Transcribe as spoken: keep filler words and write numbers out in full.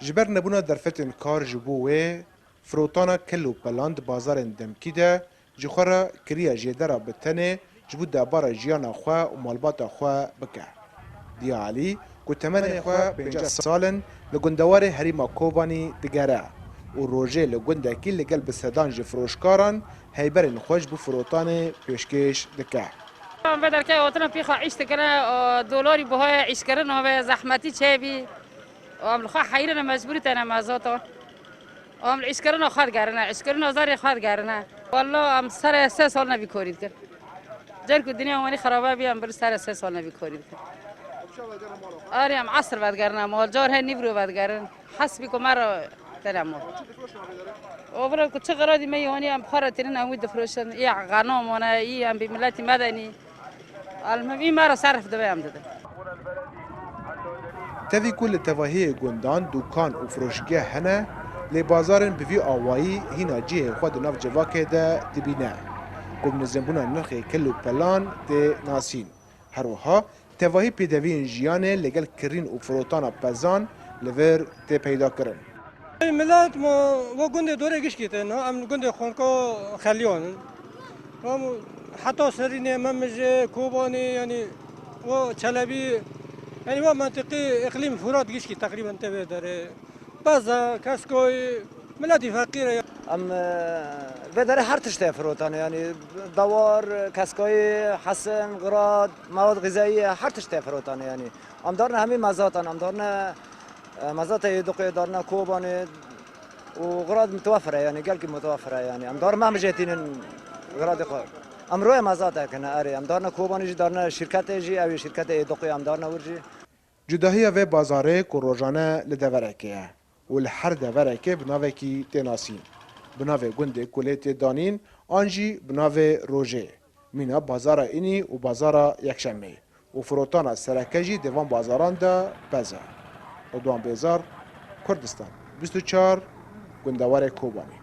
Ji ber nebûna derfetên kar ji bo wê, firotana kel û pelan di bazarên demkî de ji xwe re kiriye jêdera bi tenê ji bo debara jiyana xwe û malbata xwe bike. Diya Elî, ku temenê xwe pêncî sal in, li gundewarê herêma Kobanî digere û rojê li gundekî li gel bi sedan ji firoşkaran heyberên xwe ji bo firotanê pêşkêş dike. Em vê derkê hatina pîxa îş dikine, û dolarî buhaya îşkirina ve zehmetî çêbî. Û em li xwe heyrin e, mecbûrî tene mezota. Û em li îşkirina xwe digerine, îşkirina zarê xwe digerine. Walla em serê sê sal nebî korî dikin. Cer ku dinya wanî xerabe bî, em bir serê sê sal nebî korî dikin. Arê em esr vedigerine, malcar he nîvro vedigerin. Hesbî ku me re tene mal. O vira ku çi xiradî me yê wanî em xwe re tînin, em wî difroşin. Î xenam wane, î em bi miletî medenî. Elmim î me re serf dibe em didin. Tevî ku li tevahiyê gundan dûkan û firoşgeh hene, lê bazarên bi vî awayî hîna cihê xwe di nav civakê de dibîne, ku bi nizimbûna nirxê kel û pelan tê nasîn. Her wiha tevahî pêdeviyên jiyanê li gel kirîn û firotana pezan li vir tê peyda kirin. Ey milet, ma wa gundê dorê gişkî tê, na em li gundê Xonka Xeliyan in. Wa mu-, heta Serînê, Memijê, Kobanê, yanî wa Çelebî, yanî wa mentiqî îqlîm Furat gişkî teqrîben tê vê derê. Peza, keskoyî, miletî feqîr e. Em, e, vê derê her tiştê firotane, yanî dawar, keskoyî, hesin, xirad, mewad xizayî, her tiştê firotane, yanî. Em darne hemî mezatan, em darne, e, mezatê Êduqê, darne Kobanê û xirad mutewefir e, yanî gelkî mutewefir e, yanî. Em dar Memijê tînin xiradê xwe. Em royê mezatê kine, erê. Em darne Kobanê jî, darne şîrketê jî, ew ê şîrketê Êduqê em darne wir jî. Cudahiya vê bazarê ku rojane li deverekê ye û li her deverekê bi navekî tê nasîn, bi navê gundê ku lê tê danîn an jî bi navê rojê, mîna bazara Înî û bazara Yekşemê û firotana sereke jî di van bazaran de pez e. Ridwan Bêzar, Kurdistan bîst û çar, gundewarê Kobanî.